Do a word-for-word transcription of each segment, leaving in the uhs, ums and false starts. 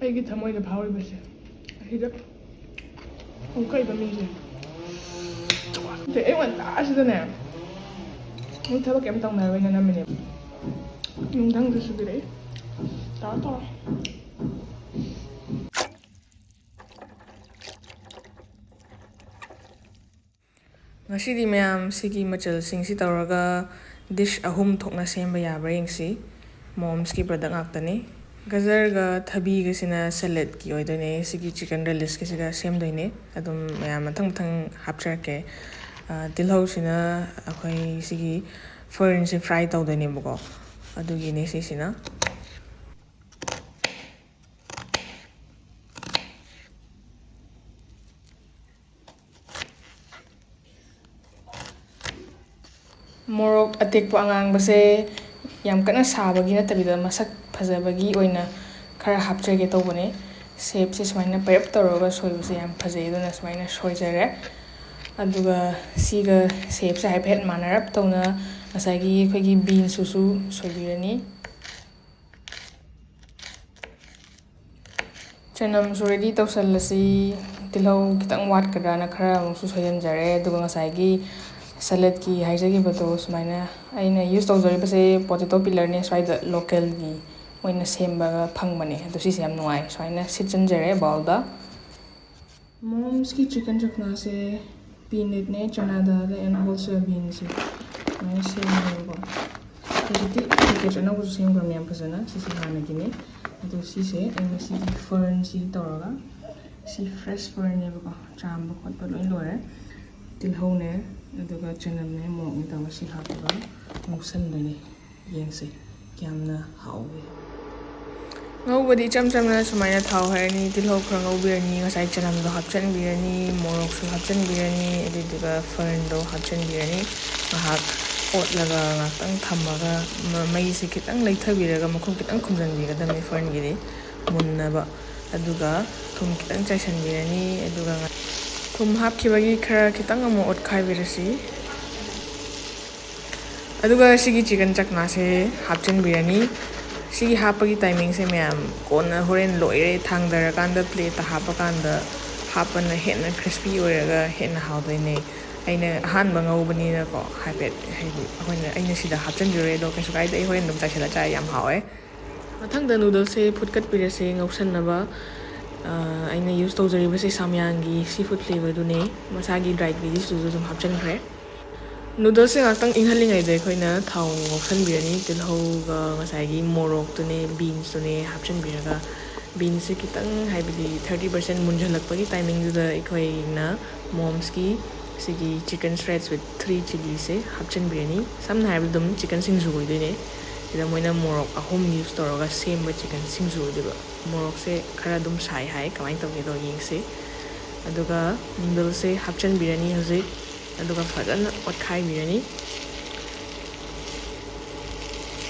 ꯑꯩꯒꯤ ꯊꯃꯣꯏꯗ ꯐꯥꯎꯔꯤꯕꯁꯦ ꯑꯁꯤꯗ ꯑꯃꯨꯛ ꯀꯩꯕ ꯃꯤꯁꯦ꯫ ꯑꯗꯩ ꯑꯌꯨꯛ ꯉꯟꯇꯥꯁꯤꯗꯅꯦ, ꯃꯣꯏ ꯊꯕꯛ ꯀꯩꯝ ꯇꯧꯅꯔꯣꯏꯅ ꯅꯝꯃꯤꯅꯦꯕ꯫ ꯅꯨꯡꯊꯪꯁꯨ ꯁꯨꯕꯤꯔꯛꯏ꯫ ꯇꯧꯔꯣ, ꯇꯧꯔꯣ꯫ ꯉꯁꯤꯗꯤ ꯃꯌꯥꯝ ꯁꯤꯒꯤ ꯃꯆꯜꯁꯤꯡꯁꯤ ꯇꯧꯔꯒ dish ꯑꯍꯨꯝ ꯊꯣꯛꯅ ꯁꯦꯝꯕ ꯌꯥꯕ꯭ꯔꯥ ꯌꯦꯡꯁꯤ꯫ Momsꯀꯤ product ꯉꯥꯛꯇꯅꯤ꯫ ꯒꯖꯔꯒ ꯊꯕꯤꯒꯁꯤꯅ saladꯀꯤ ꯑꯣꯏꯗꯣꯏꯅꯦ꯫ ꯁꯤꯒꯤ chicken relish ꯀꯤꯁꯤꯒ ꯁꯦꯝꯗꯣꯏꯅꯦ꯫ ꯑꯗꯨꯝ ꯃꯌꯥꯝ ꯃꯊꯪ ꯃꯊꯪ ꯍꯥꯞꯆꯔꯛꯀꯦ꯫ ꯑ, ꯇꯤꯜꯍꯧꯁꯤꯅ ꯑꯩꯈꯣꯏ ꯁꯤꯒꯤ fernꯁꯦ fry ꯇꯧꯗꯣꯏꯅꯦꯕꯀꯣ꯫ ꯑꯗꯨꯒꯤꯅꯦ ꯁꯤꯁꯤꯅ꯫ ꯃꯣꯔꯣꯛ ꯑꯇꯦꯛꯄ ꯑꯉꯥꯡꯕꯁꯦ ꯌꯥꯝ ꯀꯟꯅ ꯁꯥꯕꯒꯤ ꯅꯠꯇꯕꯤꯗ, ꯃꯁꯛ ꯐꯖꯕꯒꯤ ꯑꯣꯏꯅ ꯈꯔ ꯍꯥꯞꯆꯒꯦ ꯇꯧꯕꯅꯦ꯫ Shapeꯁꯦ ꯁꯨꯃꯥꯏꯅ ꯄꯩꯔꯞ ꯇꯧꯔꯒ ꯁꯣꯏꯕꯁꯦ ꯌꯥꯝ ꯐꯖꯩ, ꯑꯗꯨꯅ ꯁꯨꯃꯥꯏꯅ ꯁꯣꯏꯖꯔꯦ꯫ ꯑꯗꯨꯒ ꯁꯤꯒ shapeꯁꯦ ꯍꯥꯏꯐꯦꯠ ꯃꯥꯟꯅꯔꯞ ꯇꯧꯅ ꯉꯁꯥꯏꯒꯤ ꯑꯩꯈꯣꯏꯒꯤ beansꯇꯨꯁꯨ ꯁꯣꯏꯕꯤꯔꯅꯤ꯫ ꯆꯅꯝꯁꯨ ready ꯇꯧꯁꯜꯂꯁꯤ꯫ ꯇꯤꯜꯍꯧ ꯈꯤꯇꯪ ꯋꯥꯠꯀꯗ꯭ꯔꯥꯅ ꯈꯔ ꯑꯃꯨꯛꯁꯨ ꯁꯣꯏꯍꯟꯖꯔꯦ꯫ ꯑꯗꯨꯒ ꯉꯁꯥꯏꯒꯤ saladꯀꯤ ꯍꯥꯏꯖꯈꯤꯕꯗꯣ, ꯁꯨꯃꯥꯏꯅ ꯑꯩꯅ use ꯇꯧꯖꯔꯤꯕꯁꯦ potato peelerꯅꯦ, ꯁ꯭ꯋꯥꯏꯗ localꯒꯤ ꯃꯣꯏꯅ ꯁꯦꯝꯕꯒ ꯐꯪꯕꯅꯦ꯫ ꯑꯗꯣ ꯁꯤꯁꯦ ꯌꯥꯝ ꯅꯨꯡꯉꯥꯏ꯫ ꯁꯨꯃꯥꯏꯅ ꯁꯤꯠꯆꯟꯖꯔꯦ bowlꯗ꯫ Momsꯀꯤ chicken ꯆꯥꯛꯅꯥꯁꯦ peanutꯅꯦ, ꯆꯅꯥ ꯗꯥꯜꯅꯦ and whole soya beansꯁꯦ ꯁꯨꯃꯥꯏꯅ ꯁꯦꯝꯕꯅꯦꯕꯀꯣ꯫ ꯍꯧꯖꯤꯛꯇꯤ package ꯑꯅꯧꯕꯁꯨ ꯁꯦꯝꯈ꯭ꯔꯕꯅꯦ ꯌꯥꯝ ꯐꯖꯅ꯫ ꯁꯤꯁꯦ ꯍꯥꯟꯅꯒꯤꯅꯦ꯫ ꯑꯗꯣ ꯁꯤꯁꯦ ꯑꯩ ꯉꯁꯤꯒꯤ fernꯁꯤ ꯇꯧꯔꯒ, ꯁꯤ fresh fernꯅꯦꯕꯀꯣ, ꯆꯥꯝꯕ ꯈꯣꯠꯄ ꯂꯣꯏ ꯂꯣꯏꯔꯦ꯫ ꯇꯤꯜꯍꯧꯅꯦ, ꯑꯗꯨꯒ ꯆꯅꯝꯅꯦ, ꯃꯣꯔꯣꯛꯅꯦ ꯇꯧꯔꯒ ꯁꯤ ꯍꯥꯞꯄꯒ ꯉꯧꯁꯟꯗꯣꯏꯅꯦ꯫ ꯌꯦꯡꯁꯦ ꯀꯌꯥꯝꯅ ꯍꯥꯎꯒꯦ꯫ ꯉꯧꯕꯗꯤ ꯏꯆꯝ ꯆꯝꯅ ꯁꯨꯃꯥꯏꯅ ꯊꯥꯎ ꯍꯩꯔꯅꯤ, ꯇꯤꯜꯍꯧ ꯈꯔ ꯉꯧꯕꯤꯔꯅꯤ, ꯉꯁꯥꯏ ꯆꯅꯝꯗꯣ ꯍꯥꯞꯆꯤꯟꯕꯤꯔꯅꯤ, ꯃꯣꯔꯣꯛꯁꯨ ꯍꯥꯞꯆꯤꯟꯕꯤꯔꯅꯤ, ꯑꯗꯨꯗꯨꯒ fernꯗꯣ ꯍꯥꯞꯆꯤꯟꯕꯤꯔꯅꯤ꯫ ꯉꯥꯏꯍꯥꯛ ꯑꯣꯠꯂꯒ ꯉꯥꯏꯍꯥꯛꯇꯪ ꯊꯝꯃꯒ ꯃ-, ꯃꯩꯁꯦ ꯈꯤꯇꯪ ꯂꯩꯊꯕꯤꯔꯒ ꯃꯈꯨꯝ ꯈꯤꯇꯪ ꯈꯨꯝꯖꯤꯟꯕꯤꯒꯗꯕꯅꯤ fernꯒꯤꯗꯤ ꯃꯨꯟꯅꯕ꯫ ꯑꯗꯨꯒ ꯊꯨꯝ ꯈꯤꯇꯪ ꯆꯥꯏꯁꯤꯟꯕꯤꯔꯅꯤ꯫ ꯑꯗꯨꯒ ꯉ-, ꯊꯨꯝ ꯍꯥꯞꯈꯤꯕꯒꯤ ꯈꯔ ꯈꯤꯇꯪ ꯑꯃꯨꯛ ꯑꯣꯠꯈꯥꯏꯕꯤꯔꯁꯤ꯫ ꯑꯗꯨꯒ ꯁꯤꯒꯤ chicken ꯆꯥꯛꯅꯥꯁꯦ ꯍꯥꯞꯆꯤꯟꯕꯤꯔꯅꯤ꯫ ꯁꯤꯒꯤ ꯍꯥꯞꯄꯒꯤ ꯇꯥꯏꯃꯤꯡꯁꯦ ꯃꯌꯥꯝ ꯀꯣꯟꯅ ꯍꯣꯔꯦꯟ ꯂꯣꯏꯔꯦ ꯊꯥꯡꯗꯔꯀꯥꯟꯗ ꯄ꯭ꯂꯦꯠꯇ ꯍꯥꯞꯄꯀꯥꯟꯗ ꯍꯥꯞꯄꯅ ꯍꯦꯟꯅ ꯈ꯭ꯔꯤꯁꯄꯤ ꯑꯣꯏꯔꯒ ꯍꯦꯟꯅ ꯍꯥꯎꯗꯣꯏꯅꯦ꯫ ꯑꯩꯅ ꯑꯍꯥꯟꯕ ꯉꯧꯕꯅꯤꯅꯀꯣ ꯍꯥꯏꯐꯦꯠ ꯍꯥꯏꯗꯤ ꯑꯩꯈꯣꯏꯅ ꯑꯩꯅ ꯁꯤꯗ ꯍꯥꯞꯆꯤꯟꯕꯤꯔꯦ ꯑꯗꯣ ꯀꯩꯁꯨ ꯀꯥꯏꯗꯦ ꯑꯩ ꯍꯣꯔꯦꯟ ꯑꯗꯨꯝ ꯆꯥꯏꯁꯤꯜꯂ ꯆꯥꯏ ꯌꯥꯝ ꯍꯥꯎꯋꯦ꯫ ꯃꯊꯪꯗ ꯅꯨꯗꯜꯁꯁꯦ ꯐꯨꯠꯀꯠꯄꯤꯔꯁꯦ ꯉꯧꯁꯟꯅꯕ꯫ ꯑꯩꯅ ꯌꯨꯁ ꯇꯧꯖꯔꯤꯕꯁꯦ ꯁꯥꯝꯌꯥꯡꯒꯤ ꯁꯤ ꯐꯨꯗ ꯐ꯭ꯂꯦꯕꯔꯗꯨꯅꯦ꯫ ꯃꯁꯥꯒꯤ ꯗ꯭ꯔꯥꯏ ꯏꯟꯒ꯭ꯔꯤꯗꯤꯌꯦꯟꯁꯇꯨꯁꯨ ꯑꯗꯨꯝ ꯍꯥꯞꯆꯤꯟꯈ꯭ꯔꯦ꯫ ꯅꯨꯗꯜꯁꯁꯦ ꯉꯥꯛꯇꯪ ꯏꯪꯍꯜꯂꯤꯉꯩꯗ ꯑꯩꯈꯣꯏꯅ ꯊꯥꯎ ꯉꯧꯁꯟꯕꯤꯔꯅꯤ꯫ ꯇꯤꯜꯍꯧꯒ ꯉꯁꯥꯏꯒꯤ ꯃꯣꯔꯣꯛꯇꯨꯅꯦ ꯕꯤꯟꯁꯇꯨꯅꯦ ꯍꯥꯞꯆꯤꯟꯕꯤꯔꯒ ꯕꯤꯟꯁꯁꯦ ꯈꯤꯇꯪ ꯍꯥꯏꯕꯗꯤ ꯊꯥꯔꯇꯤ ꯄꯥꯔꯁꯦꯟ ꯃꯨꯟꯖꯜꯂꯛꯄꯒꯤ ꯇꯥꯏꯃꯤꯡꯗꯨꯗ ꯑꯩꯈꯣꯏꯅ ꯃꯣꯝꯁꯀꯤ ꯁꯤꯒꯤ chicken shreds with three chilliꯁꯦ ꯍꯥꯞꯆꯤꯟꯕꯤꯔꯅꯤ꯫ ꯁꯝꯅ ꯍꯥꯏꯔꯕꯗ ꯑꯗꯨꯝ ꯆꯤꯛꯀꯟ ꯁꯤꯡꯖꯨ ꯑꯣꯏꯗꯣꯏꯅꯦ꯫ ꯁꯤꯗ ꯃꯣꯏꯅ ꯃꯣꯔꯣꯛ ꯑꯍꯨꯝ ꯌꯨꯁ ꯇꯧꯔꯒ ꯁꯦꯝꯕ ꯆꯤꯛꯀꯟ ꯁꯤꯡꯖꯨ ꯑꯣꯏꯗꯣꯏꯕ꯫ ꯃꯣꯔꯣꯛꯁꯦ ꯈꯔ ꯑꯗꯨꯝ ꯁꯥꯏ ꯍꯥꯏ, ꯀꯃꯥꯏꯅ ꯇꯧꯒꯦꯗꯣ ꯌꯦꯡꯁꯤ꯫ ꯑꯗꯨꯒ ꯅꯨꯗꯜꯁꯁꯦ ꯍꯥꯞꯆꯤꯟꯕꯤꯔꯅꯤ ꯍꯧꯖꯤꯛ꯫ ꯑꯗꯨꯒ ꯐꯖꯅ ꯑꯣꯠꯈꯥꯏꯕꯤꯔꯅꯤ꯫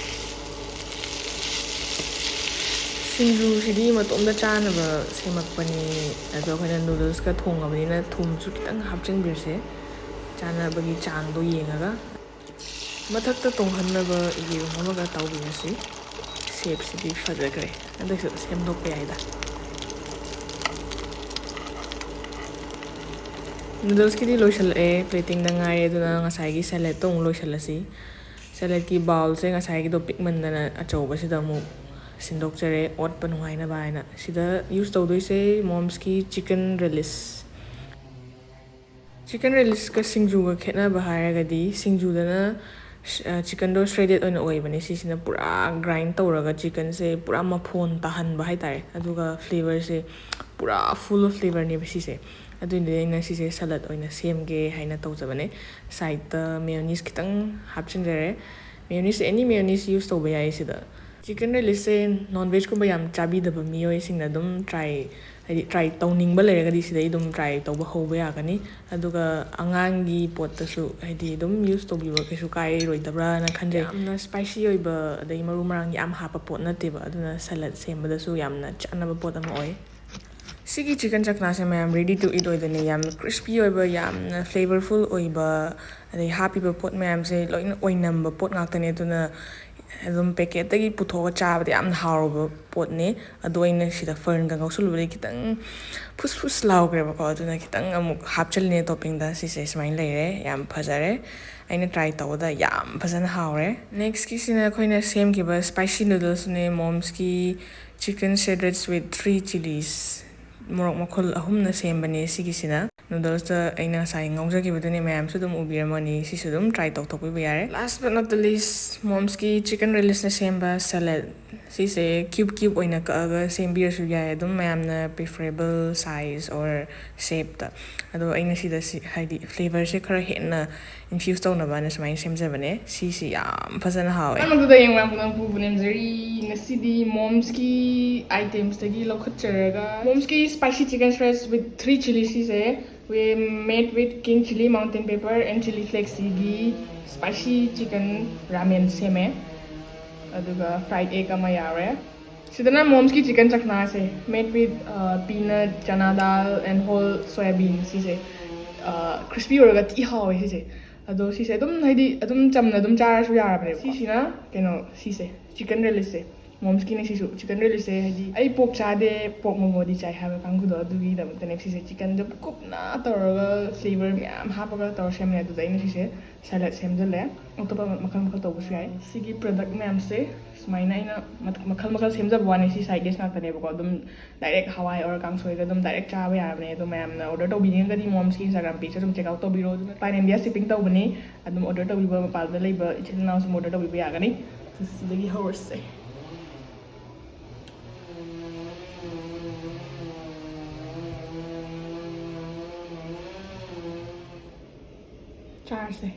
ꯁꯤꯡꯖꯨꯁꯤꯗꯤ ꯃꯇꯣꯝꯇ ꯆꯥꯅꯕ ꯁꯦꯝꯃꯛꯄꯅꯤ꯫ ꯑꯗꯣ ꯑꯩꯈꯣꯏꯅ ꯅꯨꯗꯜꯁꯀ ꯊꯣꯡꯉꯕꯅꯤꯅ ꯊꯨꯝꯁꯨ ꯈꯤꯇꯪ ꯍꯥꯞꯆꯤꯟꯕꯤꯔꯁꯦ, ꯆꯥꯅꯕꯒꯤ ꯆꯥꯡꯗꯣ ꯌꯦꯡꯉꯒ꯫ ꯃꯊꯛꯇ ꯇꯣꯡꯍꯟꯅꯕ ꯌꯦꯔꯨꯝ ꯑꯃꯒ ꯇꯧꯕꯤꯔꯁꯤ꯫ ꯁꯦꯞꯁꯤꯗꯤ ꯐꯖꯈ꯭ꯔꯦ, ꯑꯗꯨꯏꯁꯨ ꯁꯦꯝꯗꯣꯛꯄ ꯌꯥꯏꯗ꯫ ꯅꯨꯗꯜꯁꯀꯤꯗꯤ ꯂꯣꯏꯁꯤꯜꯂꯛꯑꯦ, ꯄ꯭ꯂꯦꯇꯤꯡꯗ ꯉꯥꯏꯔꯦ꯫ ꯑꯗꯨꯅ ꯉꯁꯥꯏꯒꯤ ꯁꯦꯂꯦꯠꯇꯣ ꯑꯃꯨꯛ ꯂꯣꯏꯁꯤꯜꯂꯁꯤ꯫ ꯁꯦꯂꯦꯠꯀꯤ ꯕꯥꯎꯜꯁꯦ ꯉꯁꯥꯏꯒꯤꯗꯣ ꯄꯤꯛꯃꯟꯗꯅ ꯑꯆꯧꯕꯁꯤꯗ ꯑꯃꯨꯛ ꯁꯤꯟꯗꯣꯛꯆꯔꯦ, ꯑꯣꯠꯄ ꯅꯨꯡꯉꯥꯏꯅꯕ ꯍꯥꯏꯅ꯫ ꯁꯤꯗ ꯌꯨꯁ ꯇꯧꯗꯣꯏꯁꯦ ꯃꯣꯝꯁꯀꯤ ꯆꯤꯛꯀꯟ ꯔꯦꯂꯤꯁ꯫ ꯆꯤꯛꯀꯟ ꯔꯦꯂꯤꯁꯀ ꯁꯤꯡꯖꯨꯒ ꯈꯦꯠꯅꯕ ꯍꯥꯏꯔꯒꯗꯤ ꯁꯤꯡꯖꯨꯗꯅ ꯆꯤꯛꯀꯟꯗꯣ ꯁ꯭ꯔꯦꯗꯦꯠ ꯑꯣꯏꯅ ꯑꯣꯏꯕꯅꯦ꯫ ꯁꯤꯁꯤꯅ ꯄꯨꯔꯥ ꯒ꯭ꯔꯥꯏꯟ ꯇꯧꯔꯒ ꯆꯤꯛꯀꯟꯁꯦ ꯄꯨꯔꯥ ꯃꯐꯣꯟ ꯇꯥꯍꯟꯕ ꯍꯥꯏꯇꯥꯔꯦ꯫ ꯑꯗꯨꯒ ꯐ꯭ꯂꯦꯕꯔꯁꯦ ꯄꯨꯔꯥ ꯐꯨꯜ ꯑꯣꯐ ꯐ꯭ꯂꯦꯕꯔꯅꯦꯕ ꯁꯤꯁꯦ꯫ ꯑꯗꯨꯏꯅꯦ ꯑꯩꯅ ꯁꯤꯁꯦ ꯁꯂꯠ ꯑꯣꯏꯅ ꯁꯦꯝꯒꯦ ꯍꯥꯏꯅ ꯇꯧꯖꯕꯅꯦ꯫ ꯁꯥꯏꯠꯇ ꯃꯦꯌꯣꯅꯤꯁ ꯈꯤꯇꯪ ꯍꯥꯞꯆꯤꯟꯖꯔꯦ꯫ ꯃꯦꯌꯣꯅꯤꯁ, ꯑꯦꯅꯤ ꯃꯦꯌꯣꯅꯤꯁ ꯌꯨꯁ ꯇꯧꯕ ꯌꯥꯏ ꯁꯤꯗ꯫ ꯆꯤꯛꯀꯟ ꯔꯦꯂꯤꯁꯁꯦ ꯅꯣꯟ ꯚꯦꯖꯀꯨꯝꯕ ꯌꯥꯝ ꯆꯥꯕꯤꯗꯕ ꯃꯤꯑꯣꯏꯁꯤꯡꯅ ꯑꯗꯨꯝ ꯇ꯭ꯔꯥꯏ, ꯍꯥꯏꯗꯤ ꯇ꯭ꯔꯥꯏ ꯇꯧꯅꯤꯡꯕ ꯂꯩꯔꯒꯗꯤ ꯁꯤꯗꯩ ꯑꯗꯨꯝ ꯇ꯭ꯔꯥꯏ ꯇꯧꯕ ꯍꯧꯕ ꯌꯥꯒꯅꯤ꯫ ꯑꯗꯨꯒ ꯑꯉꯥꯡꯒꯤ ꯄꯣꯠꯇꯁꯨ ꯍꯥꯏꯗꯤ ꯑꯗꯨꯝ ꯌꯨꯁ ꯇꯧꯕꯤꯕ ꯀꯩꯁꯨ ꯀꯥꯏꯔꯣꯏꯗꯕ꯭ꯔꯥꯅ ꯈꯟꯖꯩ꯫ ꯌꯥꯝꯅ ꯁ꯭ꯄꯥꯏꯁꯤ ꯑꯣꯏꯕ ꯑꯗꯩ ꯃꯔꯨ ꯃꯔꯥꯡ ꯌꯥꯝ ꯍꯥꯞꯄ ꯄꯣꯠ ꯅꯠꯇꯦꯕ, ꯑꯗꯨꯅ ꯁꯂꯠ ꯁꯦꯝꯕꯗꯁꯨ ꯌꯥꯝꯅ ꯆꯥꯟꯅꯕ ꯄꯣꯠ ꯑꯃ ꯑꯣꯏ꯫ ꯁꯤꯒꯤ ꯆꯤꯛꯀꯟ ꯆꯛꯅꯥꯁꯦ ꯃꯌꯥꯝ ready to eat ꯑꯣꯏꯗꯣꯏꯅꯦ꯫ ꯌꯥꯝꯅ ꯀ꯭ꯔꯤꯁꯄꯤ ꯑꯣꯏꯕ, ꯌꯥꯝꯅ ꯐ꯭ꯂꯦꯕꯔꯐꯨꯜ ꯑꯣꯏꯕ, ꯑꯗꯩ ꯍꯥꯞꯄꯤꯕ ꯄꯣꯠ ꯃꯌꯥꯝꯁꯦ ꯂꯣꯏꯅ ꯑꯣꯏꯅꯝꯕ ꯄꯣꯠ ꯉꯥꯛꯇꯅꯦ꯫ ꯑꯗꯨꯅ ꯑꯗꯨꯝ ꯄꯦꯀꯦꯠꯇꯒꯤ ꯄꯨꯊꯣꯛꯑꯒ ꯆꯥꯕꯗ ꯌꯥꯝꯅ ꯍꯥꯎꯔꯕ ꯄꯣꯠꯅꯦ꯫ ꯑꯗꯣ ꯑꯩꯅ ꯁꯤꯗ ꯐꯔꯟꯒ ꯉꯧꯁꯜꯂꯨꯕꯗꯒꯤ ꯈꯤꯇꯪ ꯐꯨꯁ ꯐꯨꯁ ꯂꯥꯎꯈ꯭ꯔꯦꯕꯀꯣ꯫ ꯑꯗꯨꯅ ꯈꯤꯇꯪ ꯑꯃꯨꯛ ꯍꯥꯞꯆꯤꯜꯂꯤꯅꯦ ꯇꯣꯞꯄꯤꯡꯗ꯫ ꯁꯤꯁꯦ ꯁꯨꯃꯥꯏꯅ ꯂꯩꯔꯦ, ꯌꯥꯝ ꯐꯖꯔꯦ꯫ ꯑꯩꯅ ꯇ꯭ꯔꯥꯏ ꯇꯧꯕꯗ ꯌꯥꯝ ꯐꯖꯅ ꯍꯥꯎꯔꯦ꯫ ꯅꯦꯛꯁꯀꯤꯁꯤꯅ ꯑꯩꯈꯣꯏꯅ ꯁꯦꯝꯈꯤꯕ spicy ꯅꯨꯗꯜꯁꯅꯦ, ꯃꯣꯝꯁꯀꯤ chicken shredded with three chilies꯫ ꯃꯣꯔꯣꯛ ꯃꯈꯜ ꯑꯍꯨꯝꯅ ꯁꯦꯝꯕꯅꯦ ꯁꯤꯒꯤꯁꯤꯅ꯫ ꯅꯨꯗꯜꯁꯇ ꯑꯩꯅ ꯉꯁꯥꯏ ꯉꯧꯖꯈꯤꯕꯗꯨꯅꯦ, ꯃꯌꯥꯝꯁꯨ ꯑꯗꯨꯝ ꯎꯕꯤꯔꯝꯃꯅꯤ꯫ ꯁꯤꯁꯨ ꯑꯗꯨꯝ ꯇ꯭ꯔꯥꯏ ꯇꯧꯊꯣꯛꯄꯤꯕ ꯌꯥꯔꯦ꯫ Last but not the least, ꯃꯣꯝꯁꯀꯤ chicken relish ꯅ ꯁꯦꯝꯕ ꯁꯦꯂꯦꯗ꯫ ꯁꯤꯁꯦ ꯀ꯭ꯌꯨꯕ ꯀ꯭ꯌꯨꯕ ꯑꯣꯏꯅ ꯀꯛꯑꯒ ꯁꯦꯝꯕꯤꯔꯁꯨ ꯌꯥꯏ, ꯑꯗꯨꯝ ꯃꯌꯥꯝꯅ preferable size or shape ꯇ꯫ ꯑꯗꯣ ꯑꯩꯅ ꯁꯤꯗ ꯁꯤ, ꯍꯥꯏꯗꯤ, ꯐ꯭ꯂꯦꯕꯔꯁꯦ ꯈꯔ ꯍꯦꯟꯅ ꯏꯟꯐ꯭ꯌꯨꯁ ꯇꯧꯅꯕꯅ ꯁꯨꯃꯥꯏꯅ ꯁꯦꯝꯖꯕꯅꯦ꯫ ꯁꯤꯁꯤ ꯌꯥꯝ ꯐꯖꯅ ꯍꯥꯎꯋꯦ꯫ ꯑꯍꯥꯟꯕꯗ ꯌꯦꯡꯕ ꯌꯥꯝ ꯄꯨꯅꯦꯝꯖꯔꯤ꯫ ꯉꯁꯤꯗꯤ ꯃꯣꯝꯁꯀꯤ items ꯇꯒꯤ ꯂꯧꯈꯠꯆꯔꯒ, ꯃꯣꯝꯁꯀꯤ spicy chicken shredded with three chili ꯁꯤꯁꯦ, we made with king chili, mountain pepper and chili flakes ꯁꯤꯒꯤ spicy chicken ramen ꯁꯦꯝꯃꯦ꯫ ꯑꯗꯨꯒ fried egg ꯑꯃ ꯌꯥꯎꯔꯦ꯫ ꯁꯤꯗꯅ ꯃꯣꯝꯁꯀꯤ chicken ꯆꯈꯅꯥꯁꯦ, made with peanut, chana dal and whole soya bean꯫ ꯁꯤꯁꯦ crispy ꯑꯣꯏꯔꯒ ꯊꯤ ꯍꯥꯎꯋꯦ ꯁꯤꯁꯦ꯫ ꯑꯗꯣ ꯁꯤꯁꯦ ꯑꯗꯨꯝ, ꯍꯥꯏꯗꯤ, ꯑꯗꯨꯝ ꯆꯝꯅ ꯑꯗꯨꯝ ꯆꯥꯔꯁꯨ ꯌꯥꯔꯕꯅꯦꯕ꯫ ꯁꯤꯁꯤꯅ ꯀꯩꯅꯣ, ꯁꯤꯁꯦ chicken relish ꯁꯦ, ꯃꯣꯝꯁꯀꯤꯅꯦ ꯁꯤꯁꯨ꯫ Chicken relish ꯁꯦ, ꯍꯥꯏꯗꯤ, ꯑꯩ ꯄꯣꯛ ꯆꯥꯗꯦ, ꯄꯣꯛ ꯃꯣꯃꯣꯗꯤ ꯆꯥꯏ ꯍꯥꯏꯕ ꯀꯥꯡꯕꯨꯗꯣ, ꯑꯗꯨꯒꯤꯗꯃꯛꯇꯅꯦ ꯁꯤꯁꯦ꯫ Chicken ꯗꯣ ꯀꯨꯞꯅ ꯇꯧꯔꯒ flavor ꯃꯌꯥꯝ ꯍꯥꯞꯄꯒ ꯇꯧꯔ ꯁꯦꯝꯃꯦ꯫ ꯑꯗꯨꯗ ꯑꯩꯅ ꯁꯤꯁꯦ ꯁꯦꯂꯦꯗ ꯁꯦꯝꯖꯤꯜꯂꯦ꯫ ꯑꯇꯣꯞꯄ ꯃꯈꯜ ꯃꯈꯜ ꯇꯧꯕꯁꯨ ꯌꯥꯏ꯫ ꯁꯤꯒꯤ product ꯃꯌꯥꯝꯁꯦ ꯁꯨꯃꯥꯏꯅ ꯑꯩꯅ ꯃꯈꯜ ꯃꯈꯜ ꯁꯦꯝꯖꯕ ꯋꯥꯅꯤ꯫ ꯁꯤ side dish ꯉꯥꯛꯇꯅꯦꯕꯀꯣ꯫ ꯑꯗꯨꯝ direct ꯍꯋꯥꯏ or ꯀꯥꯡꯁꯣꯏꯒ ꯑꯗꯨꯝ direct ꯆꯥꯕ ꯌꯥꯔꯕꯅꯦ꯫ ꯑꯗꯣ ꯃꯌꯥꯝꯅ order ꯇꯧꯕꯤꯅꯤꯡꯉꯒꯗꯤ ꯃꯣꯝꯁꯀꯤ Instagram page ꯇ ꯑꯗꯨꯝ check out ꯇꯧꯕꯤꯔꯣ꯫ ꯑꯗꯨꯅ Pan India shipping ꯇꯧꯕꯅꯤ꯫ ꯑꯗꯨꯝ order ꯇꯧꯕꯤꯕ, ꯃꯄꯥꯟꯗ ꯂꯩꯕ ꯏꯆꯤꯜ ꯏꯅꯥꯎꯁꯤꯡ order ꯇꯧꯕꯤꯕ ꯌꯥꯒꯅꯤ꯫ ꯁꯤꯗꯒꯤ ꯍꯧꯔꯁꯦ꯫ ꯆꯥꯔꯁꯦ꯫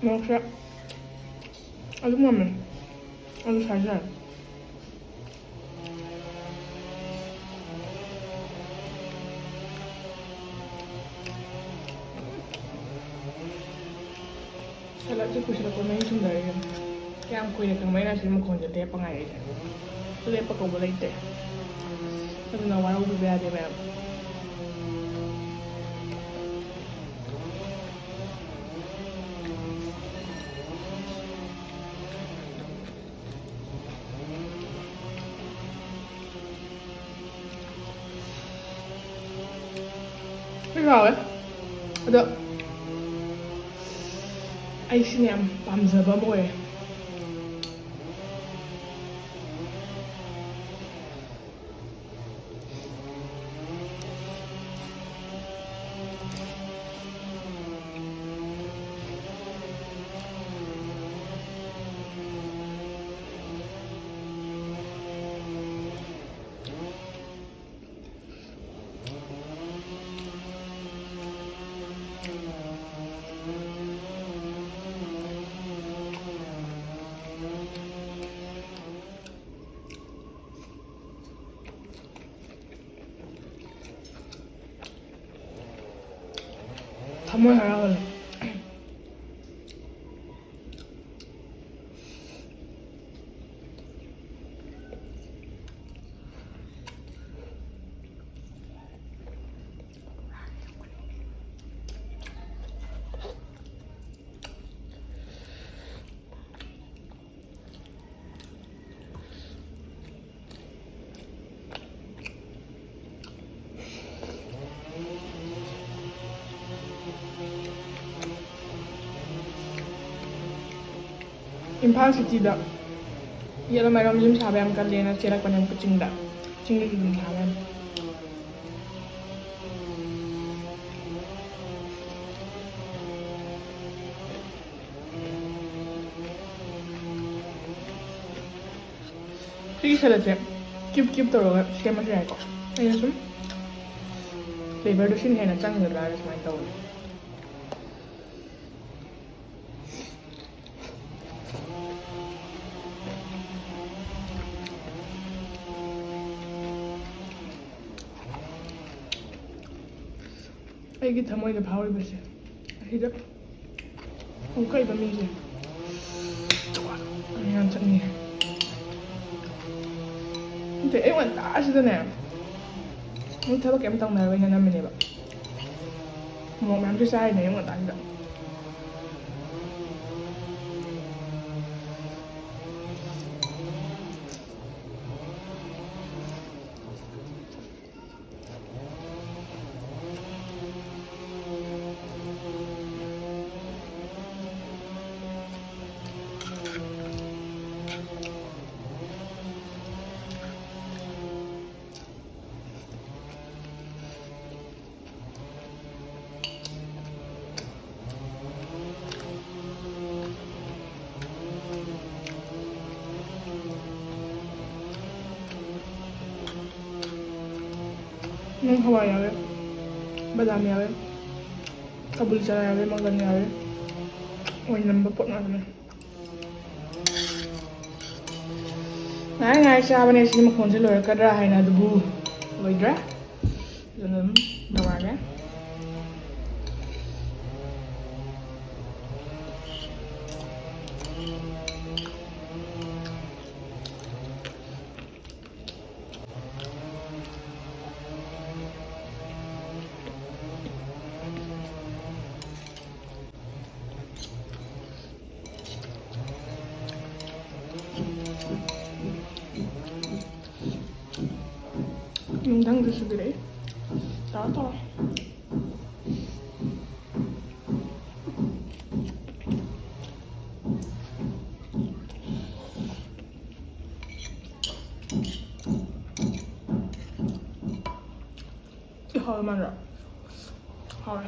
ꯃꯣꯔꯣꯛꯁꯦ ꯑꯗꯨꯝ ꯉꯝꯃꯦ꯫ ꯑꯗꯨ ꯁꯥꯏ ꯁꯥꯏ꯫ ꯁꯂꯥꯗꯁꯦ ꯀꯨꯏꯁꯜꯂꯛꯄ ꯃꯍꯤ ꯁꯨꯝꯊꯔꯛꯑꯦ꯫ ꯀꯌꯥꯝ ꯀꯨꯏꯅ ꯈꯪꯕ ꯑꯩꯅ ꯁꯤ ꯃꯈꯣꯟꯁꯦ ꯂꯦꯞꯄ ꯉꯥꯏꯔꯛꯏꯁꯦ? ꯂꯦꯞꯄ ꯀꯧꯕ ꯂꯩꯇꯦ꯫ ꯑꯗꯨꯅ ꯋꯥꯔꯧꯕꯤꯕ ꯌꯥꯗꯦ ꯃꯌꯥꯝ꯫ ꯍꯣꯏ, ꯍꯥꯎꯋꯦ꯫ ꯑꯗꯣ ꯑꯩꯁꯤꯅ ꯌꯥꯝ ꯄꯥꯝꯖꯕ ꯑꯃ ꯑꯣꯏꯔꯦ꯫ ꯊꯃꯣꯏ ꯍꯔꯥꯎꯍꯜꯂꯦ꯫ ꯏꯝꯐꯥꯜ ꯁꯤꯇꯤꯗ ꯌꯦꯠꯂꯣꯝ ꯃꯥꯏꯔꯣꯝ ꯌꯨꯝ ꯁꯥꯕ ꯌꯥꯝ ꯀꯜꯂꯦꯅ ꯆꯦꯜꯂꯛꯄꯅꯦ ꯑꯃꯨꯛꯀ ꯆꯤꯡꯗ꯫ ꯆꯤꯡꯗꯁꯨ ꯑꯗꯨꯝ ꯁꯥꯕ ꯌꯥꯝ꯫ ꯁꯤꯒꯤ ꯁꯦꯂꯠꯁꯦ ꯀ꯭ꯌꯨꯕ ꯀ꯭ꯌꯨꯕ ꯇꯧꯔꯒ ꯁꯦꯝꯃꯁꯨ ꯌꯥꯏꯀꯣ꯫ ꯑꯩꯅ ꯁꯨꯝ ꯐ꯭ꯂꯦꯕꯔꯗꯣ ꯁꯤꯅ ꯍꯦꯟꯅ ꯆꯪꯒꯗ꯭ꯔꯥꯅ ꯁꯨꯃꯥꯏꯅ ꯇꯧꯕꯅꯦ꯫ ꯑꯩꯒꯤ ꯊꯃꯣꯏꯗ ꯐꯥꯎꯔꯤꯕꯁꯦ ꯑꯁꯤꯗ ꯑꯃꯨꯛ ꯀꯛꯏꯕ ꯃꯤꯁꯦ ꯌꯥꯝ ꯆꯠꯅꯤꯡꯉꯦ꯫ ꯅꯠꯇꯦ, ꯑꯌꯨꯛ ꯉꯟꯇꯥꯁꯤꯗꯅꯦ, ꯃꯤ ꯊꯕꯛ ꯀꯩꯝ ꯇꯧꯅꯔꯣꯏꯅ ꯅꯝꯃꯤꯅꯦꯕ꯫ ꯃꯣꯔꯣꯛ ꯃꯌꯥꯝꯁꯨ ꯆꯥꯔꯤꯅꯦ ꯑꯌꯨꯛ ꯉꯟꯇꯥꯁꯤꯗ꯫ ꯅꯪ ꯍꯋꯥꯏ ꯌꯥꯎꯋꯦ, ꯕꯗꯥꯝ ꯌꯥꯎꯋꯦ, ꯀꯕꯨꯂꯤ ꯆꯅꯥ ꯌꯥꯎꯋꯦ, ꯃꯪꯒꯟ ꯌꯥꯎꯋꯦ꯫ ꯑꯣꯏꯅꯝꯕ ꯄꯣꯠ ꯉꯥꯛꯇꯅꯦ꯫ ꯉꯥꯏ ꯉꯥꯏ ꯆꯥꯕꯅꯦ꯫ ꯁꯤ ꯃꯈꯣꯟꯁꯦ ꯂꯣꯏꯔꯛꯀꯗ꯭ꯔꯥ ꯍꯥꯏꯅ, ꯑꯗꯨꯕꯨ ꯂꯣꯏꯗ꯭ꯔꯦ꯫ ꯑꯗꯨꯅ ꯑꯗꯨꯝ ꯇꯧꯔꯛꯑꯒꯦ꯫ ꯅꯨꯡꯊꯪꯁꯨ ꯁꯨꯕꯤꯔꯛꯏ꯫ ꯇꯧꯔꯣ, ꯇꯧꯔꯣ꯫ ꯍꯥꯎꯋꯦ ꯃꯥꯟꯗ꯭ꯔꯣ? ꯍꯥꯎꯋꯦ꯫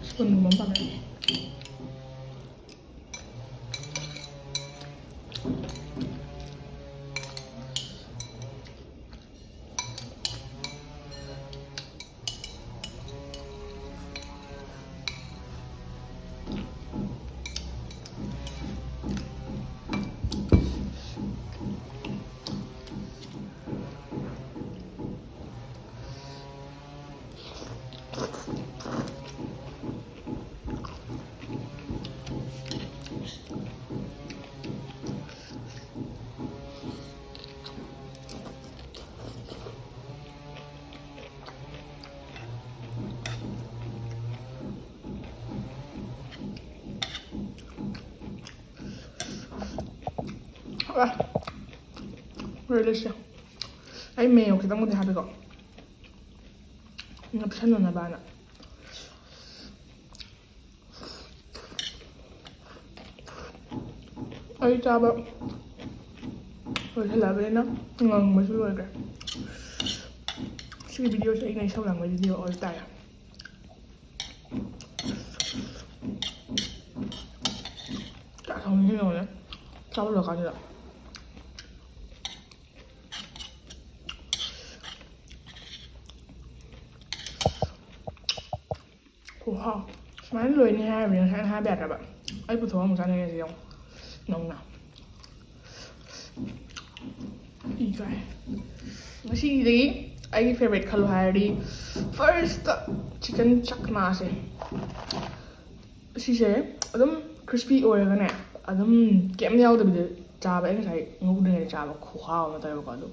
ꯁ꯭ꯄꯨꯟꯒꯨꯝꯕ ꯑꯃ ꯄꯥꯝꯃꯦ꯫ ꯔꯤꯂꯤꯁꯁꯦ ꯑꯩ ꯃꯦꯌꯣ ꯈꯤꯇꯪꯕꯨꯗꯤ ꯍꯥꯞꯄꯦꯀꯣ, ꯅꯞꯁꯟꯅꯅꯕꯅ꯫ ꯑꯩ ꯆꯥꯕ ꯂꯣꯏꯁꯤꯜꯂꯛꯑꯕꯅꯤꯅ ꯉꯪꯕꯁꯨ ꯂꯣꯏꯈ꯭ꯔꯦ꯫ ꯁꯤꯒꯤ ꯚꯤꯗꯤꯑꯣꯁꯦ ꯑꯩꯅ ꯏꯁꯧ ꯂꯥꯡꯕ ꯚꯤꯗꯤꯑꯣ ꯑꯣꯏꯕ ꯇꯥꯔꯦ꯫ ꯆꯥꯛ ꯊꯣꯡꯉꯤꯁꯤ ꯌꯦꯡꯉꯨꯅꯦ, ꯆꯥꯕ ꯂꯣꯏꯔꯀꯥꯟꯁꯤꯗ꯫ ꯈꯨꯍꯥꯎ꯫ ꯁꯨꯃꯥꯏꯅ ꯂꯣꯏꯅꯤ ꯍꯥꯏꯔꯕꯅꯤ, ꯉꯁꯥꯏꯅ ꯍꯥꯏꯕ ꯌꯥꯗ꯭ꯔꯕ? ꯑꯩ ꯄꯨꯊꯣꯛꯑ ꯑꯃꯨꯛ ꯆꯥꯅꯤꯡꯉꯦ ꯁꯤ ꯌꯦꯡꯉꯨ ꯅꯧꯅ꯫ ꯏ ꯀꯥꯏ꯫ ꯉꯁꯤꯒꯤꯗꯤ ꯑꯩꯒꯤ ꯐꯦꯕꯔꯥꯏꯠ ꯈꯜꯂꯣ ꯍꯥꯏꯔꯗꯤ, ꯐꯥꯔꯁꯇ ꯆꯤꯛꯀꯟ ꯆꯥꯛꯅꯥꯁꯦ꯫ ꯁꯤꯁꯦ ꯑꯗꯨꯝ ꯀ꯭ꯔꯤꯁꯄꯤ ꯑꯣꯏꯔꯒꯅꯦ, ꯑꯗꯨꯝ ꯀꯩꯝ ꯌꯥꯎꯗꯕꯤꯗ ꯆꯥꯕ꯫ ꯑꯩ ꯉꯁꯥꯏ ꯉꯧꯗ꯭ꯔꯤꯉꯩꯗ ꯆꯥꯕ ꯈꯨꯍꯥꯎ ꯑꯃ ꯇꯧꯋꯦꯕꯀꯣ꯫ ꯑꯗꯣ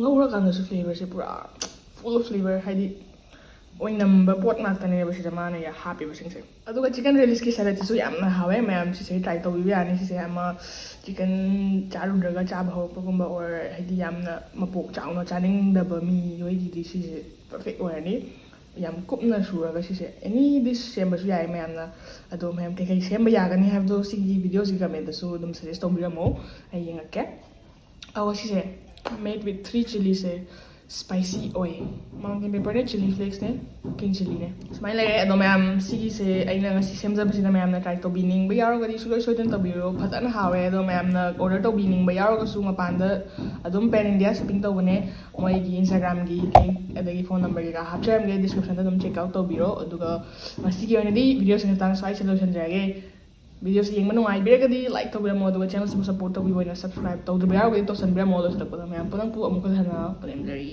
ꯉꯧꯔꯀꯥꯟꯗꯁꯨ ꯐ꯭ꯂꯦꯕꯔꯁꯦ ꯄꯨꯔꯥ ꯐꯨꯜ ꯑꯣꯐ ꯐ꯭ꯂꯦꯕꯔ, ꯍꯥꯏꯗꯤ ꯑꯣꯏꯅꯝꯕ ꯄꯣꯠ ꯉꯥꯛꯇꯅꯦꯕ ꯁꯤꯗ ꯃꯥꯅ ꯌꯥ-, ꯍꯥꯞꯄꯤꯕꯁꯤꯡꯁꯦ꯫ ꯑꯗꯨꯒ ꯆꯤꯛꯀꯟ ꯔꯤꯂꯤꯁꯀꯤ ꯁꯦꯂꯠꯁꯤꯁꯨ ꯌꯥꯝꯅ ꯍꯥꯎꯋꯦ ꯃꯌꯥꯝ, ꯁꯤꯁꯦ ꯇ꯭ꯔꯥꯏ ꯇꯧꯕꯤꯕ ꯌꯥꯅꯤ꯫ ꯁꯤꯁꯦ ꯑꯃ ꯆꯤꯛꯀꯟ ꯆꯥꯔꯨꯗ꯭ꯔꯒ ꯆꯥꯕ ꯍꯧꯔꯛꯄꯒꯨꯝꯕ, ꯑꯣꯔ ꯍꯥꯏꯗꯤ ꯌꯥꯝꯅ ꯃꯄꯣꯛ ꯆꯥꯎꯅ ꯆꯥꯅꯤꯡꯗꯕ ꯃꯤꯑꯣꯏꯒꯤꯗꯤ ꯁꯤꯁꯦ ꯄꯔꯐꯦꯛ ꯑꯣꯏꯔꯅꯤ꯫ ꯌꯥꯝ ꯀꯨꯞꯅ ꯁꯨꯔꯒ ꯁꯤꯁꯦ ꯑꯦꯅꯤ ꯗꯤꯁ ꯁꯦꯝꯕꯁꯨ ꯌꯥꯏ ꯃꯌꯥꯝꯅ꯫ ꯑꯗꯣ ꯃꯌꯥꯝ ꯀꯩꯀꯩ ꯁꯦꯝꯕ ꯌꯥꯒꯅꯤ ꯍꯥꯏꯕꯗꯣ ꯁꯤꯒꯤ ꯚꯤꯗꯤꯑꯣꯁꯤꯒꯤ ꯀꯃꯦꯟꯇꯁꯨ ꯑꯗꯨꯝ ꯁꯖꯦꯁ ꯇꯧꯕꯤꯔꯝꯃꯣ, ꯑꯩ ꯌꯦꯡꯉꯛꯀꯦ꯫ ꯑꯧ, ꯁꯤꯁꯦ made with three chilliꯁꯦ ꯁ꯭ꯄꯥꯏꯁꯤ ꯑꯣꯏ꯫ ꯃꯥꯒꯤ ꯄꯦꯄꯔꯅꯦ, ꯆꯤꯂꯤ ꯐ꯭ꯂꯦꯛꯁꯅꯦ, ꯀꯤꯡ ꯆꯤꯂꯤꯅꯦ꯫ ꯁꯨꯃꯥꯏꯅ ꯂꯩꯔꯦ꯫ ꯑꯗꯣ ꯃꯌꯥꯝ, ꯁꯤꯒꯤꯁꯦ ꯑꯩꯅ ꯉꯁꯤ ꯁꯦꯝꯖꯕꯁꯤꯗ ꯃꯌꯥꯝꯅ ꯇ꯭ꯔꯥꯏ ꯇꯧꯕꯤꯅꯤꯡꯕ ꯌꯥꯎꯔꯒꯗꯤ ꯁꯨꯡꯁꯣꯏ ꯁꯣꯏꯗꯅ ꯇꯧꯕꯤꯔꯣ꯫ ꯐꯖꯅ ꯍꯥꯎꯋꯦ꯫ ꯑꯗꯣ ꯃꯌꯥꯝꯅ ꯑꯣꯔꯗꯔ ꯇꯧꯕꯤꯅꯤꯡꯕ ꯌꯥꯎꯔꯒꯁꯨ ꯃꯄꯥꯟꯗ ꯑꯗꯨꯝ pan India shipping ꯇꯧꯕꯅꯦ꯫ ꯃꯣꯏꯒꯤ Instagramꯒꯤ link ꯑꯗꯒꯤ phone number ꯀꯩꯀꯥ ꯍꯥꯞꯆꯔꯝꯒꯦ descriptionꯗ, ꯑꯗꯨꯝ check out ꯇꯧꯕꯤꯔꯣ꯫ ꯑꯗꯨꯒ ꯉꯁꯤꯒꯤ ꯑꯣꯏꯅꯗꯤ ꯚꯤꯗꯤꯑꯣꯁꯤ ꯃꯇꯥꯡ ꯁ꯭ꯋꯥꯏꯁꯤꯗ ꯂꯣꯏꯁꯤꯟꯖꯔꯒꯦ꯫ ꯚꯤꯗꯤꯑꯣꯁꯤ ꯌꯦꯡꯕ ꯅꯨꯡꯉꯥꯏꯕꯤꯔꯒꯗꯤ like ꯇꯧꯕꯤꯔꯝꯃꯣ, ꯑꯗꯨꯒ channelꯁꯤꯕꯨ support ꯇꯧꯕꯤꯕ ꯑꯣꯏꯅ subscribe ꯇꯧꯗ꯭ꯔꯤꯕ ꯌꯥꯎꯔꯒꯗꯤ ꯇꯧꯁꯟꯕꯤꯔꯝꯃꯣ꯫ ꯂꯣꯏꯁꯤꯜꯂꯛꯄꯗ ꯃꯌꯥꯝ ꯄꯨꯝꯅꯃꯛꯄꯨ ꯑꯃꯨꯛꯀ ꯍꯟꯅ ꯄꯨꯅꯦꯝꯖꯔꯤ꯫